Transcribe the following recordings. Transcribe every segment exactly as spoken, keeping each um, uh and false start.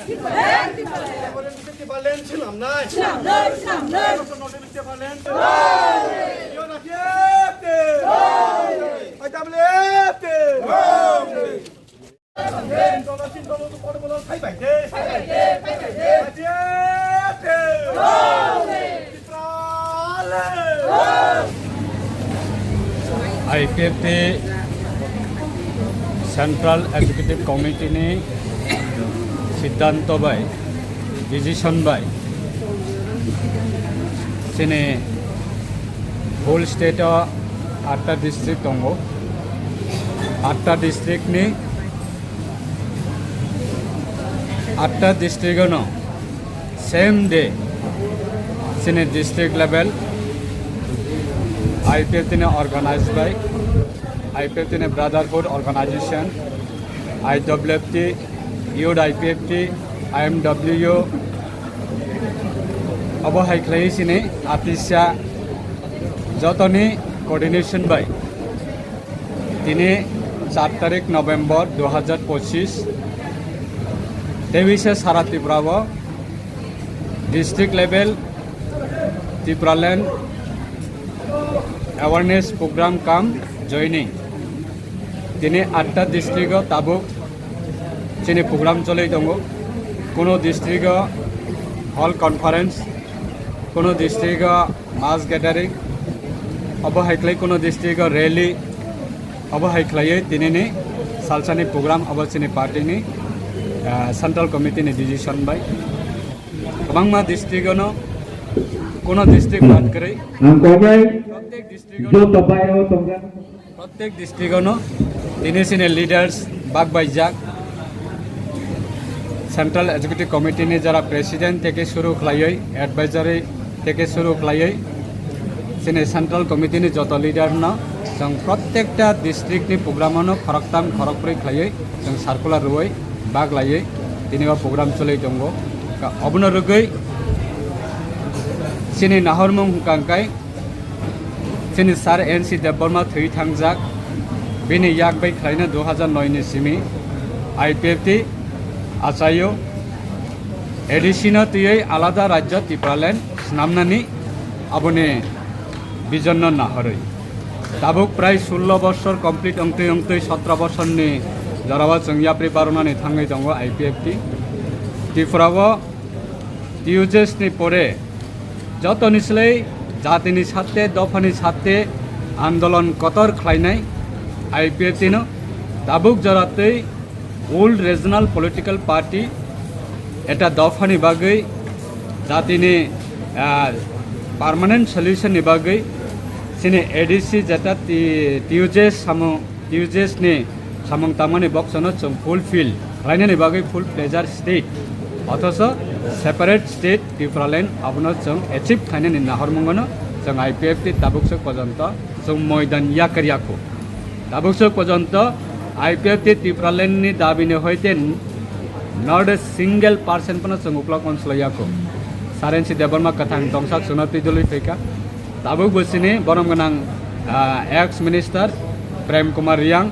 Tipraland swnamnai. Swnamnai, swnamnai. Tipraland. Yo na fieste. I W F T. I P F T Central Executive Committee ni siddhanto bai, decision bai, chini whole state o atta district tongo. Atta district ni atta district no same day chini district level I P F T ni organized by I P F T ni brotherhood organization, I W F T, Youth I P F T, I M W, abo hai khlai chini atisa jotoni coordination bai tini char tarik November dui hazar pochis, tebisa sara Tripura o district level Tipraland awareness program cum joining. Tini atta district o tabuk chini program choli tongo. Kuno district o hall conference, kuno district o mass gathering, abo hai khlai kuno district o rally, abo hai khlaiwi tinini salsani program abo chini party ni, ah, central committee ni decision bai kwbangma district o no kuno district bad kwrwi Ang kobai, protek district o joto bai o tongga. Protek district o no tini sini leaders bak bai jak. Central Executive Committee ni jara president theke suru khlaiwi, advisory theke suru khlaiwi, sini central committee ni joto leader no chwng protekta district ni program o no khoroktham khorokbrwi khlaiwi chwng circular rwwi bak laiwi tini o program choli tongo. Ka obono rwgwi sini nahormung hwnkha hwnkhe Chini Sir N C Debbarma thwi thangjak, bini yak bai khlaina dui hazar noi ni simi I P F T achaio A D C no twiwi alada rajyo Tipraland snamnani aboni vision no nahorwi. Tabuk prai sullo bosor complete wngtwi wngtwi sotro bosorni jorao chwng yapri barunani thangwi tongo I P F T. Tripura o T U J S ni pore jotoni slai jatini satte, dophani satte andolon kotor khlainai I P F T no tabuk jora twi old regional political party eta dophani bagwi jatini, ah, permanent solution ni bagwi chini A D C jeta T-, T U J S samung T U J S ni samung tangmani boksano chwng fulfill khlainani bagwi full fledged state, othocho separate state Tipraland abono chwng achieve khlainani nahormungono chwng I P F T tabukso pojonto chwng moidan yakarya kho. Tabukso pojonto I P F T Tipraland ni dabi ni hoite not a single percent pono chwng uklok manslaiya kho. Sir N C Debbarma kwthang tongsa chwngno twi dwlwi phaikha. Tabuk bo chini borom gwnang, ah, ex minister Prem Kumar Reang,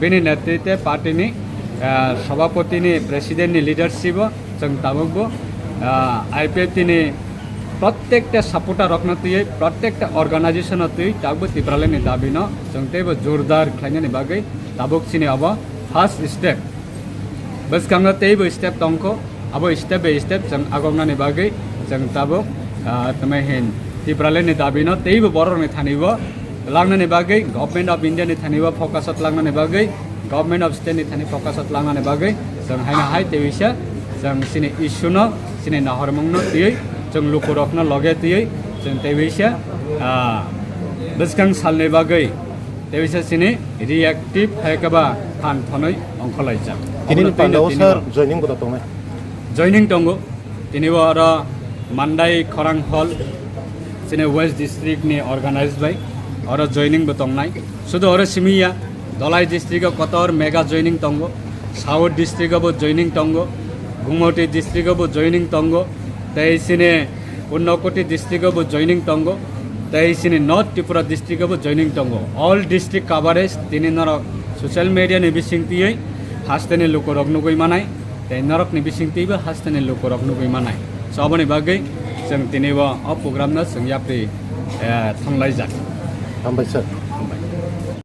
bini netrite party ni, ah, sabhapati ni, president ni leadership o chwng tabuk bo, ah, I P F T ni prottekta supporter rokno twiwi, prottekta organization no twiwi tabuk bo Tipraland ni dabi no chwng teibo jordar khlainani bagwi tabuk chini abo first step. Bwskango teibo step tongkho, abo step by step chwng agoknani bagwi chwng tabuk, ah, tamo hin Tipraland ni dabi no teibo borok ni thani o langnani bagwi, Government of India ni thani o focus o langnani bagwi, Government of State ni thani focus o langnani bagwi chwng haino hai teiwisa chwng chini issue no, chini nahormung no twiwi chwng lukurok no loge twiwi chwng teiwisa, ah, bwskang salni bagwi teiwisa chini reactive hai khe ba phan thonwi ongkhorlaijak. Tini ni Obono twi no pandao tini sir no joining bo tongnai. Joining tongo. Tini bo oro Mandai Khorang Hall, chini West District ni organized bai oro joining bo tongnai. Sudu oro simi ya, Dholai District o kotor mega joining tongo, South District o bo joining tongo, Gumoti District o bo joining tongo, tei chini Unakoti District o bo joining tongo, tei chini North Tripura District o bo joining tongo. All district coverage tini norok social media ni bising twiwi hasteni lukurok nugwi manai. tei norokni bisingtwibo hasteni lukurok nugwi manai. So, aboni bagwi chwng tini bo o program no chwng yapri, eh, thanglaijak. Hambai sir.